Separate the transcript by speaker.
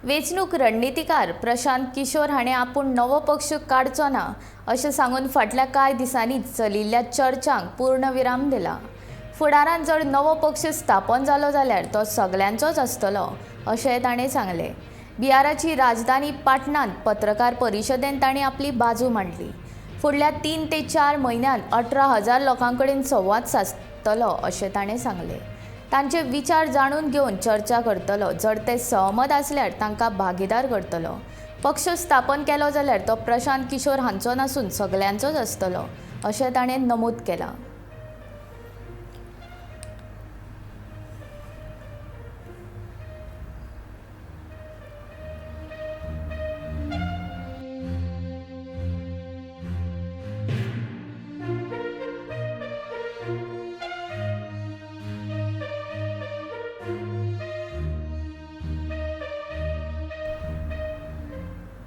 Speaker 1: वेंचणूक रणनितीकार प्रशांत किशोर हाणें आपूण नवो पक्ष काडचो ना अशें सांगून फाटल्या कांय दिसांनी चलिल्ल्या चर्चांक पूर्णविराम दिला. फुडारांत जर नवो पक्ष स्थापन जालो जाल्यार तो सगल्यांचोच आसतलो अशें ताणें सांगलें. बिहाराची राजधानी पाटणांत पत्रकार परिशदेंत ताणें आपली बाजू मांडली. फुडल्या 3 ते 4 म्हयन्यांत 18,000 लोकां कडेन संवाद सादतलो अशें ताणें सांगलें. तांचे विचार जाणून घेवन चर्चा करतलो. जर ते सहमत आसल्यार तांकां भागीदार करतलो. पक्ष स्थापन केलो जाल्यार तो प्रशांत किशोर हांचो नासून सगल्यांचोच आसतलो अशें ताणें नमूद केलां.